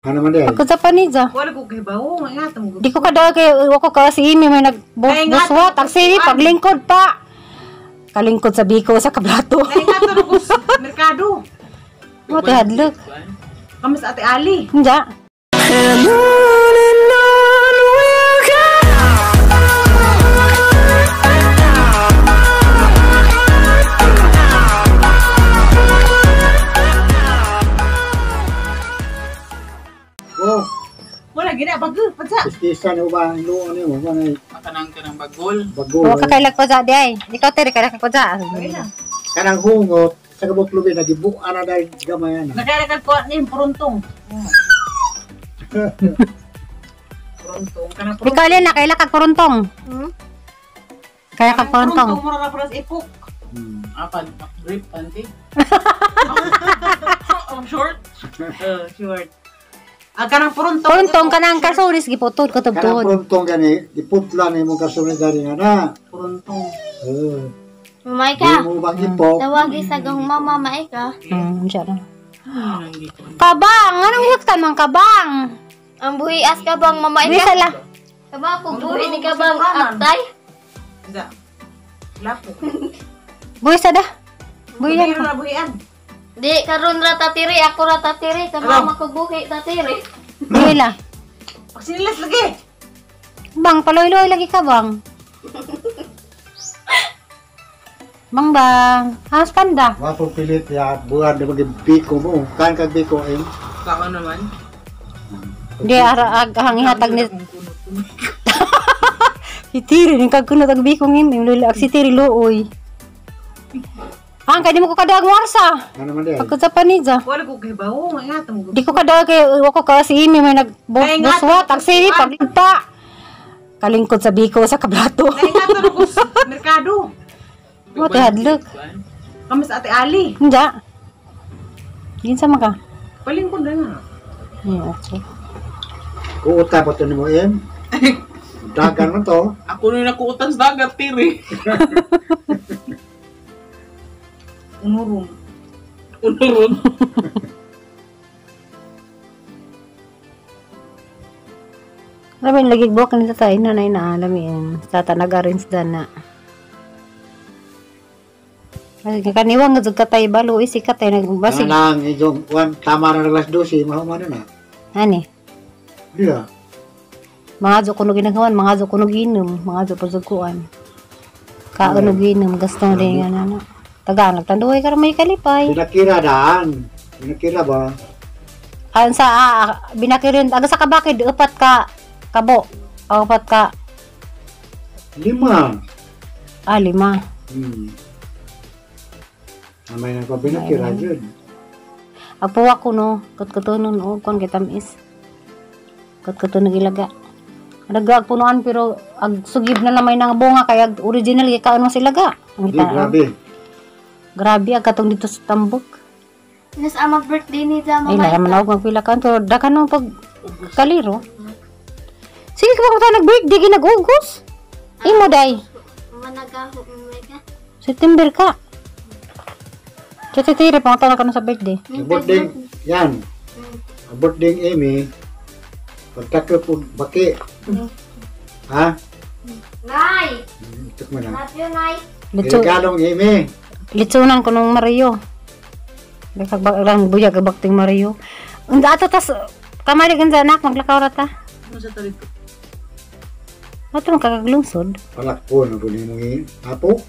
Ano man di? Ako sa panidza. Wala ko kay bawo, nga mo. Di ko kada kay ako ka si Imi may nagbuswat ang sini paglingkod pa. Kalingkod sa biko sa kablato. Ay nga to ko sa merkado. Mo te hadlok. Kami sa Ate Ali. Unja. And on we'll go. Oh, Wala gina bagol padsa. istisan mo ba ang luon nimo ba ngay Makanang ka ng bagol. bagol. Wa ka kailak pa sa di ay. Ikaw tere kailak pa sa. Kanang hungot sa kabuk lubi nagibuan na dahil gamay ana. Nakailakan ko ni puruntong. Puruntong kanang puruntong. Ikaw Lena kailak kag puruntong. Kaya kag puruntong. Puruntong mura ra pala sa ipok. Apan, grip panty. Oh, short. Short. Ang kanang puruntong. Puruntong kanang kasunis giputod ko Kanang tubtod. puruntong gani iputla nimo kasunod dali nga na. Puruntong. Eh, Mamay di ka. mo bang ipok? Tawagi sa gang mama, maay ka. Unja na. Kabang, anong huktan man kabang? Ang buhias ka bang mamay Bisa ka? la. Kaba ko buhi ni ka bang aktay? Unsa? Lapo. Buhi sa da. Buhi yan Buhian ka. ra buhian. Di karon ra tatiri, ako ra tatiri, sa mama ko buhi tatiri. Buhi la. Pagsinilas lagi. Bang, paloy-loy lagi ka bang. Bang bang, halos panda. Wa po pilit ya buwan di magibiko mo. Kan kag biko eh. Kako naman. Di ara ag ang ihatag ni Si Tiri ning kag kunot ag biko ngim lula ag si Tiri luoy. Ang kay di mo ko kadag warsa. Ano man di? Pagkod sa panidza. Wala ko kay bawo, nga mo. Di ko kada kay ako ka si Imi may nagbuswat ang sini pagpa. Kalingkod sa biko sa kablato. Ay nga to ko sa merkado. Mo te hadlok. Kami sa Ate Ali. Unja. Ginsa man ka? Palingkod na nga. Yeah, okay. Kuuta pa to nimo em. Dagan man to. Ako na nakuutan sa dagat, tiri. Unurum. Unuron. Lamin lagi buwak ni tata ina na ina lamin tata nag-arrange dan na. Ay kaniwang nga jud katay balo isi katay nagbasig. Nang ijong wan tama na alas 12 mahuman na. Ani. Diya. Mga jo kuno ginagawan, mga jo kuno ginom, mga jo pasukuan. Kaon og ginom gasto din nga na. Tagaan nagtanduay karon may kalipay. Binakira daan. Binakira ba? An sa binakirin aga sa kabakid upat ka kabo. Upat ka 5. Ah, 5. Amay nang ko binakira jud. Apo ako no, kutkutunon o kon kay tamis. Kutkutunon ilaga. Nagag punuan pero ag sugib na lamay nang bunga kay ag original gi kaon mo silaga. Ang Di grabe. Grabe ag katong dito sa Tambok. Nas ama birthday ni da Ay mamay. la man og magpila kan pero dakan no pag kaliro. Sige ka ba nag-birthday gi nag-August? Imo day. Managaho mamay ka. September ka. Titiri pa ka na sa birthday. Birthday yan. Birthday Amy. Pagtakot og baki. Ha? Nay. Tuk mo na. Love you, Nay. Regalong Amy. Litsunan ko nung Mario. Lang buyag bakting Mario. Unsa ato tas kamali ganza anak maglakaw ra ta. Ano sa talit? Ato man kakaglungsod. Palakpo na po nimo ni apo.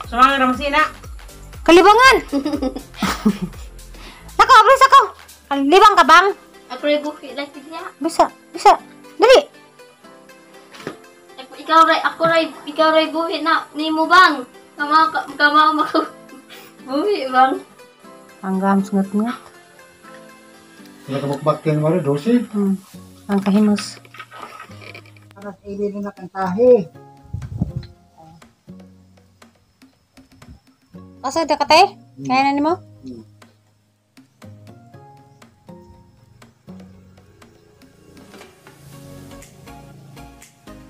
Sumanga ra mo sina. Kalibangan. Nako, abris ako. Kalibang ka bang? Ako ray buhi lagi niya. Bisa, bisa. Dali. Ikaw ray ako ray ikaw ray buhi na nimo bang. Kama kama mako. Buhi bang. Ang gams ngut-ngut. Wala ka bakting Mario 12. Ang kahimus. Para sa ili na kantahe. Asa da ka te? Kaya na nimo?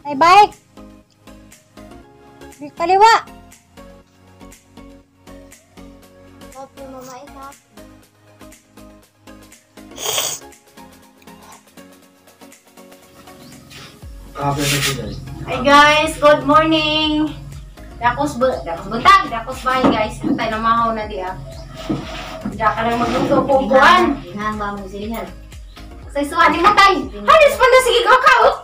Ay bike. Di kaliwa. Love you, mama. Ika. Kape na ko guys. Hi guys, good morning. Dakos buntag, dakos bahay guys. Antay na mahaw na di ah. Diya ka nang magluto ko kuan. Ingan ba mo silihan? Sa isuha ni mo tay. Halis pa na sige ka ka. Oh.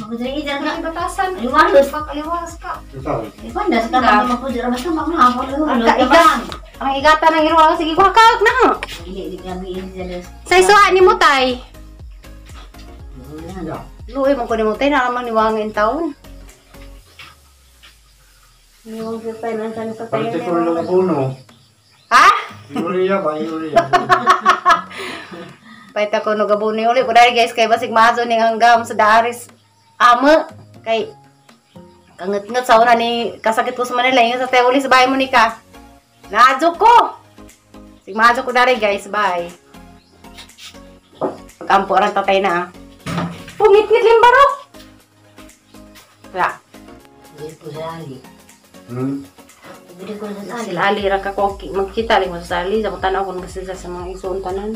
Magudiri dyan ka. Ang batasan. Aliwalos. Aliwalos ka. Ito. Ipan na sa kamang mapudira basta maghapon. Ang kaiga. Ang igata ng iro sige ko ka na. Dili di kami ini. Sa isuha ni mo tay. Luoy man ko ni mo tay na man niwangin taon. Niwang sa tay man sa tayo. Particular lang puno. Ha? Iuliya ba? Iuliya. Pahit ako nagabuni ulit ko dahil guys kay basig maazo ning hanggam sa Daaris ama kay kanget-nget sa una ni kasakit ko sa Manila ingon sa tayo uli sa bahay mo ni ka. Naadyo ko. Sig maazo ko dahil guys, bye. Pag-ampo orang tatay na ah. Pungit-ngit limbaro. Wala. Dili ko sa ali. Dili ko sa ali. Sila ali ra ka ko magkita lang mo sa ali sa tanaw kung basta sa mga isuon tanan.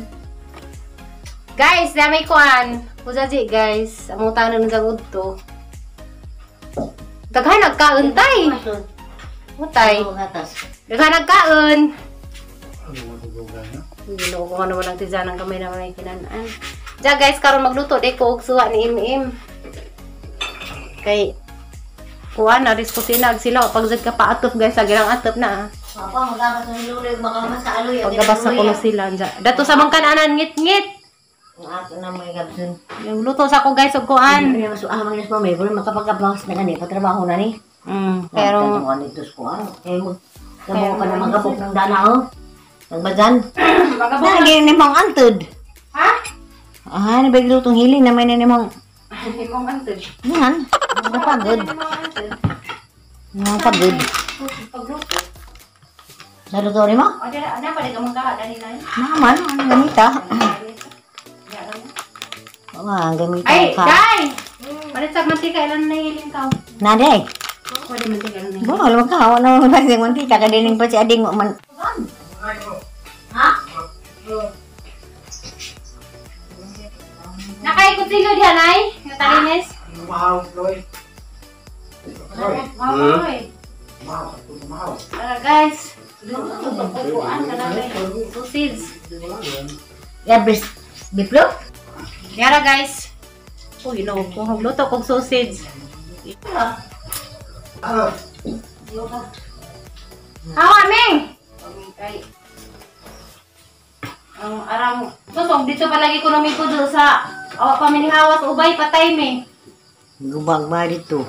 Guys, damay kuan. Kuzaji guys, among tanan sa udto. Daghan nagkaon tay. Utay. Daghan nagkaon. Ginoo ko naman ang tisanang kamay naman ay kinanaan. Ja guys, karon magluto di ko og suwa ni Im. Kay kuan na ris kusina ag sila pag ka paatop guys, ag ilang atop na. Papa, magabas ng luloy, baka mas sa aloy. Pagabas sa kuno sila anja. Dato sa mangkan anan ngit-ngit. Ang ato na mga gabson. Yung luto sa ko guys og kuan. Ano mas ah mangyas mo may makapagabas na gani patrabaho na ni. Pero ano dito ko ah. Eh mo ka na magapok ng dana oh. Nagbadan. Magabok na ni mong antud. Ha? Ah, ni bag lutong hiling na may ni mong Ni mong antud. Yan. Napagod. Napagod. Pagluto. Sa luto ni mo? O dira ana pa di ka mangkaha dani na. Naman, ang gamita. Wah, gamita Ay, ka. day! Palit sa mantika, ilan na hiling ka? Naday. Pwede mantika, ilan na hiling. Bo, alam ka, wala mo ba siyang mantika kadining pa si ading man. Ha? Nakaikot silo diyan ay, natalinis. Mahaw, Loy. Mahaw, Mahaw. Guys, sausage. Yeah, bris biplo. Yara guys. Uy, no, kung luto kog sausage. Hawa, Ming! Ay. Ang arang, susong, dito palagi ko nami ko sa awa pa minihawas, ubay, patay me. Gubag ba dito?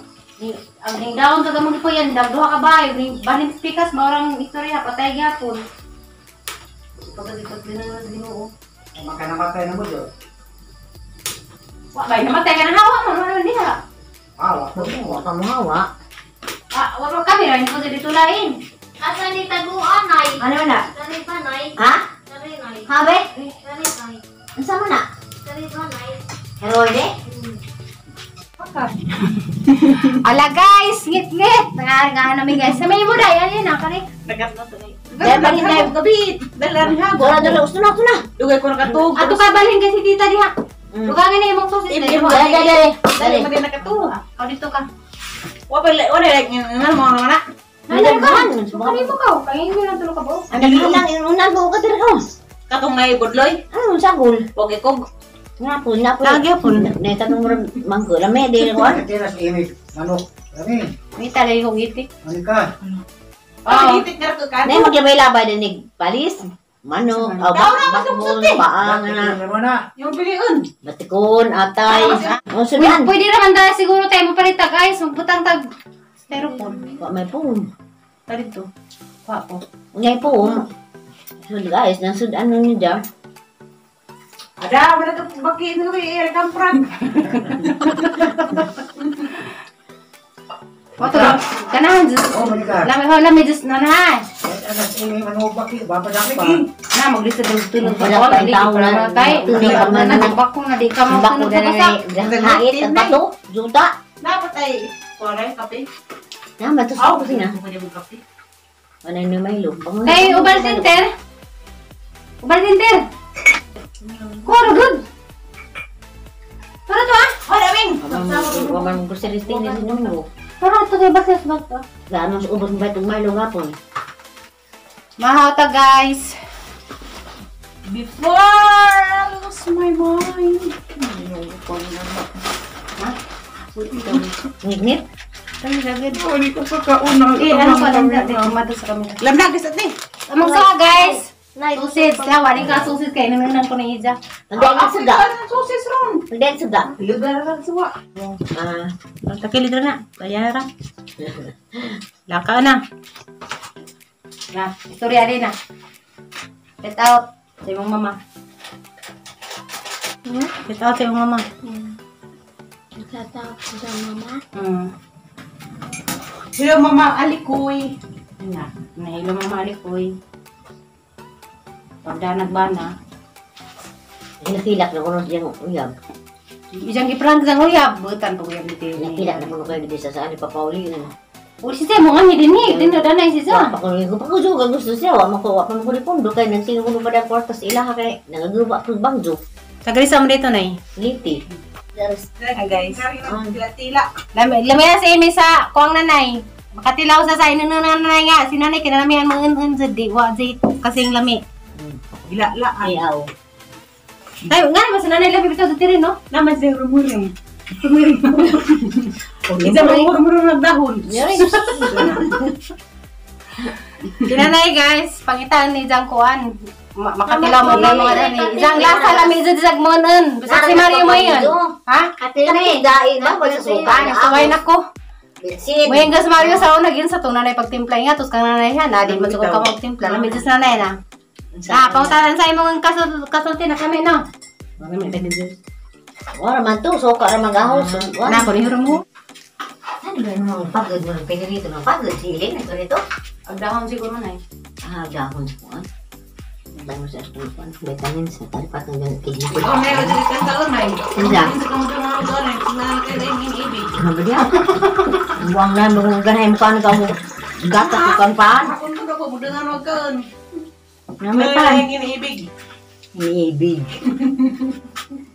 Ang ning daon sa gamong po yan, duha ka ba, ning banin pikas, maurang istorya, patay gyapon. Pagkasipat din na sa Ginoo. Makanamatay na mo dyan. Wa bay namatay ka na hawa man, wala diha. Hawa. Wa ka mo hawa. Ah, wa pa kami ra ko dito lain. Asa ni taguan ay? Ano na? Kari panay. Ha? Kari nay. Ha be? Kari nay. Unsa man na? Kari panay. Heroide? Ala guys, ngit-ngit. Nangahan namin guys. Sa may mo dai, yan na kare. Dahil pa rin tayo. Gabit. Dalan ha. Wala dala gusto na na. Dugay ko nakatug. Ato ka balhin kasi tita diha. Dugangan na imong sausage. Im- im- Dali dali. Dali man din nakatuwa. O dito ka. Wa pa wala like nga mo na. Nandiyan ka. Kani mo ka. Kangin mo lang tulo ka ba? Ang lang unan ko ka diri ko. Katong nay budloy. Ano sagol? Pogi kog. Nga po, na po. Lagi po. Na katong murag manggo lami di ko. Tinas imig. Manok. Kami. May talay kong itik. Ano ka? Oh, itik nga ko ka. Nay maglabay-labay din nig palis. Manok, oh, bakbon, paang, Ano na? Yung piliun. batikon, atay. O sudan. Pwede raman dahil siguro tayo mapalita guys. Magbutang tag styrofoam. Wa may pum. Dito. Wa po. Ngay pum. So guys, nasudan ano ni da. Ada, wala ka baki ni kay kampran. Wato. Kanahan just. Oh, manika. Lami ho, lami just na na. Anas imig manok baki. Bapadak pa. Na maglisod og tulog pa Wala ko. pa Di tao pa na- naman tay. tunog ka man Na na- bako na di ka mo Bako tunog na sa basak. na hait ang bato, juta. Dapat ay kuray kape. Na matos Aw, ko sina. Pwede mo kape. Wala ni Milo. Kay ubal center. Ubal center. Koro good. Para to ah. Wala ming. Waman grocery thing na sinungo. Pero ito kay bakit ba? Gaano sa ubos ba itong Milo gapon? Mahota guys. Before I lose my mind. Ngit-ngit? Hindi ko sa kauna. Eh, ano pa lang dati? Kumado sa kami. Lamdag sa ate. Among sa guys. Nay, Susid. Siya, wala ka susid kay nanunan ko na ija. Nagdaig ang suga. Susis ron. Nagdaig suga. Lugar lang suwa. Ah, Takilid na. Bayara. Laka na. Na, istorya din na. Get out. Sa imong mama. Get out sa imong mama. Nagtatawag ko sa mama. Hello, Mama Alikoy. Na, nahilo mama alikoy. Pagda nagbana. Nakilak na kuno siyang uyab. Ijang giprank sang uyab, butan pag uyab ni Teo. Nakilak na kuno kayo dito sa saan ni Papauli. Uy, si mo nga ni dinhi, din na danay si Wa sa. pa kuno ko pakuzo gusto siya wa man ko wa pa man ko ni pondo kay nagsingo kuno pa da kwarta sa ilaha kay nagagawa ko bangjo. Tagrisa mo dito nay. Liti. Hi guys. Tila-tila. Lami lami na sa imi sa kuang nanay. Makatilaw sa ino nanay nga. Si nanay kinalamihan mo un sa di wa di kasing lami. Gila-la. Ay aw. Ay, nga ba sa nanay lami bitaw sa tirin no? Naman siya rumuring. Rumuring. Isa mo rumurong nagdahon. Si nanay guys, pangitaan ni Jang kuan. Makatilaw mo ba mga nanay. Isang lasa lami sa disag mo nun. Bisag si Mario mo yun. Ha? Ate ni dai ba sa suka. Suway na ko. Bitsin. Ngayon gas Mario sa una gin sa tunay pagtimpla nga tos kang nanay ha na di man sugod ka magtimpla na medyo sa nanay na. Ah, pautanan sa imong kasulti na kami no. Wala man to suka ra magahos. Na ko ni mo. Ano ba naman pagod mo ng pinirito ng pagod sili na ito? Agdahon siguro nay. Ah, dahon sa kuan. Dahon sa kuan. Vitamins sa talipat ng kidney ko. Oh, meron din kang taon ay. Sila. Sa kang mga taon ay, nanakay na yung ibig. Ano ba diyan? Buang na mga ganay mo paano ka mo gata ko kan paan. Ako mo ko mudangan wag kaon. Namay pa. Yung iniibig. Iniibig.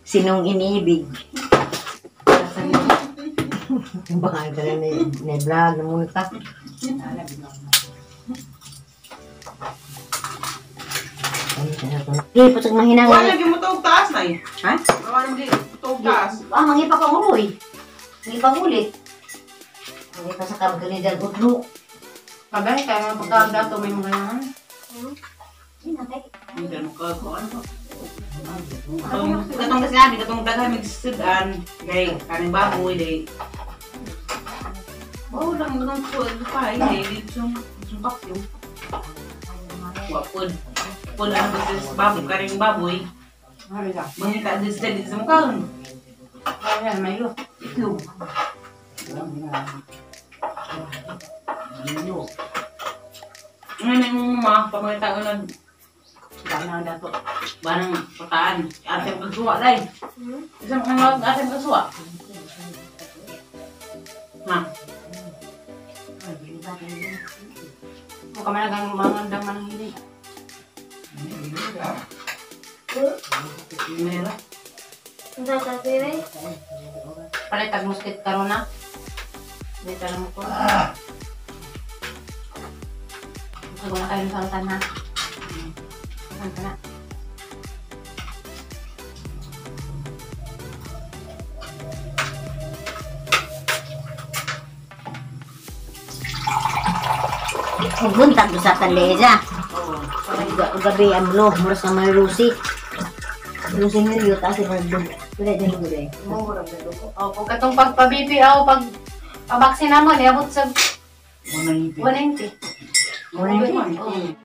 Sinong iniibig? Baka ka na may vlog na muna ka. Di, putok mahina Wala nga. lagi mo tawag taas na eh. Ha? Wala lagi tawag taas. Ah, mangipa ka uloy. Mangipa ulit. Mangipa sa kamagalidan utlo. Pagay kay mga pagkaagdato may mga yan. Hindi ka nagkakaroon. Katong kasi namin, katong daghan magsudan. Kay, kaning baboy, day. Oh, lang lang ko pa eh, dito sa bakyo. Wapod. Pud ang business baboy, kaning baboy. Mangita din sila dito sa mukhaan. Ayan, may lo. Itlog. Ngayon yung mga pamangita ko nag Dana dato. Barang pataan. Ate pagsuwa dai. Isang mga ate pagsuwa. Ha. Mo ka man ang mga man ang hili. Meron. Nagtatawag. Palit tag muskit karon na. Di tala mo ko. Gusto ko na kayo sa altan ha. Saan ka na? Buntag sa taleza. Gabi ang lo, muras na may rusi. Rusi nga yun, kasi magdug. Wala din ko rin. O, kung katong pagpa-BP ako, pag pabaksin na mo, niabot sa 190. 190? Oo.